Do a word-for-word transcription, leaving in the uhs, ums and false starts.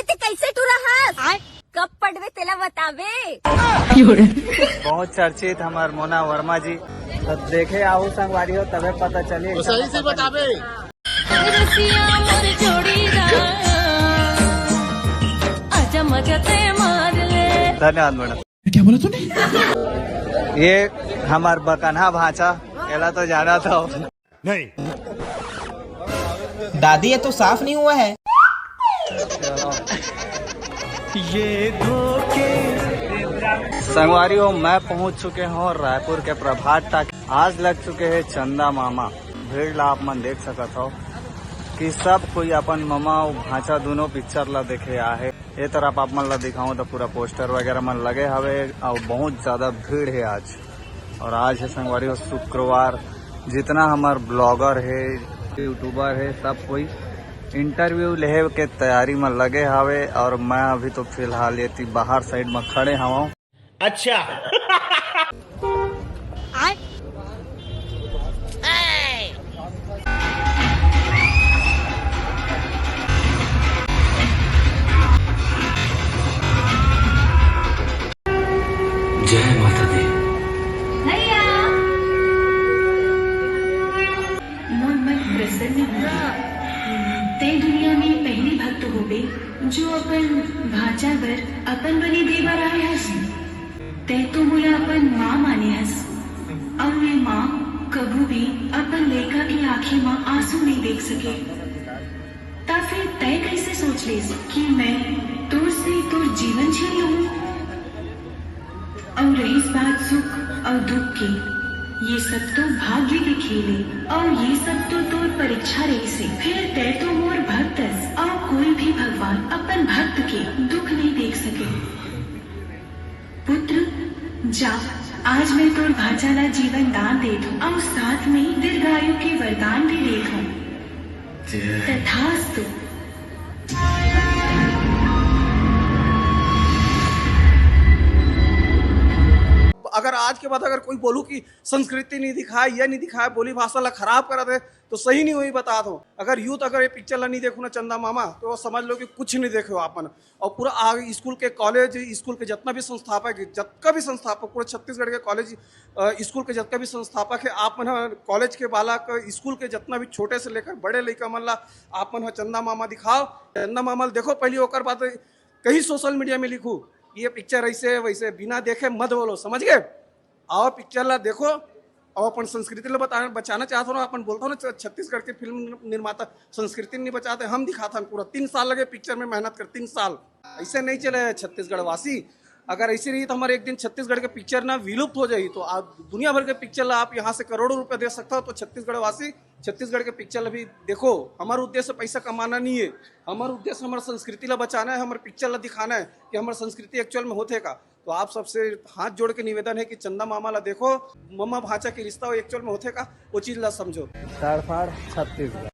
ते कैसे टूरा हस? कब पढ़बे तेला बताबे। बहुत चर्चित हमार मोना वर्मा जी। तो देखे आहू संगवारी हो, तबे पता चली। तो सही से बताबे। रसिया मोर जोड़ीदार, आजा मजा ते मार ले। धन्यवाद मैडम। क्या बोला तूने? ये हमार बकनहा भांचा, एला तो जाना था। नहीं। दादी, ये तो साफ नहीं हुआ है। ये धोखे। संगवारी हो, मैं पहुंच चुके हूं रायपुर के प्रभात टाकीज। आज लग चुके हैं चंदा मामा। भीड़ ला आप मन देख सकत हो कि सब कोई अपन ममा अउ भांचा दोनों पिक्चर ला देखे आहे। ये तरफ आप मन ला दिखाऊं तो पूरा पोस्टर वगैरह मन लगे हवे अउ बहुत ज्यादा भीड़ है आज। और आज है संगवारी हो शुक्रवार, जितना हमार ब्लॉगर है, यूट्यूबर है, सब कोई इंटरव्यू लेहे के तैयारी में लगे हवे। और मैं अभी तो फिलहाल ये ती बाहर साइड में खड़े हवं। अच्छा। जय माता दी। मोर मन प्रसन्न होगे। तैं दुनिया में पहली भक्त होबे, जो अपन भांचा बर अपन बलि दे बर आए हस। तैं तो मोला अपन माँ माने हस, अउ ये माँ कभू भी अपन लइका के आँखी म आंसू नहीं देख सके। त फिर तैं कैसे सोच लेस कि मैं तोर से तोर जीवन छीन लूं? अउ रहीस बात सुख अउ दुख के, ये सब तो भाग्य के खेल हे, अउ ये सब तो तोर परीक्षा रहीस हे। फिर तैं तो मोर भक्त अस, अउ कोई भी भगवान अपन भक्त के दुख नहीं देख सके। पुत्र, जा, आज मैं तोर भांचा ला जीवन दान देत हूँ, अउ साथ में दीर्घायु के वरदान भी देत हूँ। जय। तथास्तु। अगर आज के बाद अगर कोई बोलू कि संस्कृति नहीं दिखाए, ये नहीं दिखाए, बोली भाषा ला खराब करत हे, तो सही नहीं होही, बतात हूँ। अगर यूथ अगर ये पिक्चर ला नहीं देखो ना चंदा मामा, तो वो समझ लो कि कुछ नहीं देखे हो आप मन। और पूरा आगे स्कूल के, कॉलेज, स्कूल के जितना भी संस्थापक है, जतका भी संस्थापक, पूरे छत्तीसगढ़ के कॉलेज, अ, स्कूल के जतका भी संस्थापक है, आप मन ह कॉलेज के बालक, स्कूल के जितना भी छोटे से लेकर बड़े लइका मन ला आप मन ह चंदा मामा दिखाओ, चंदा मामा ल देखो पहली, ओकर बाद कहीं सोशल मीडिया में लिखू ये पिक्चर ऐसे है वैसे, बिना देखे मत बोलो, समझ गए? आओ पिक्चर ला देखो, अउ अपन संस्कृति ला बता, बचाना चाहत हो ना, अपन बोलत हो ना छ-, छत्तीसगढ़ के फिल्म निर्माता संस्कृति नहीं बचाते, हम दिखाथन पूरा तीन साल लगे पिक्चर में मेहनत कर, तीन साल। ऐसे नहीं चले छत्तीसगढ़ वासी। अगर ऐसे रही तो हमारे एक दिन छत्तीसगढ़ के पिक्चर ना विलुप्त हो जाही। तो आप दुनिया भर के पिक्चर ला आप यहाँ से करोड़ों रुपए दे सकता हो, तो छत्तीसगढ़ वासी, छत्तीसगढ़ के पिक्चर ला भी देखो। हमारा उद्देश्य पैसा कमाना नहीं है, हमारा उद्देश्य हमारी संस्कृति ला बचाना है, हमारे पिक्चर ला दिखाना है कि हमारी संस्कृति एक्चुअल में होथे का। तो आप सबसे हाथ जोड़ के निवेदन है कि चंदा मामा ला देखो, ममा भांचा के रिश्ता एक्चुअल में होथे का, वो चीज ला समझो। ताड़फाड़ छत्तीसगढ़।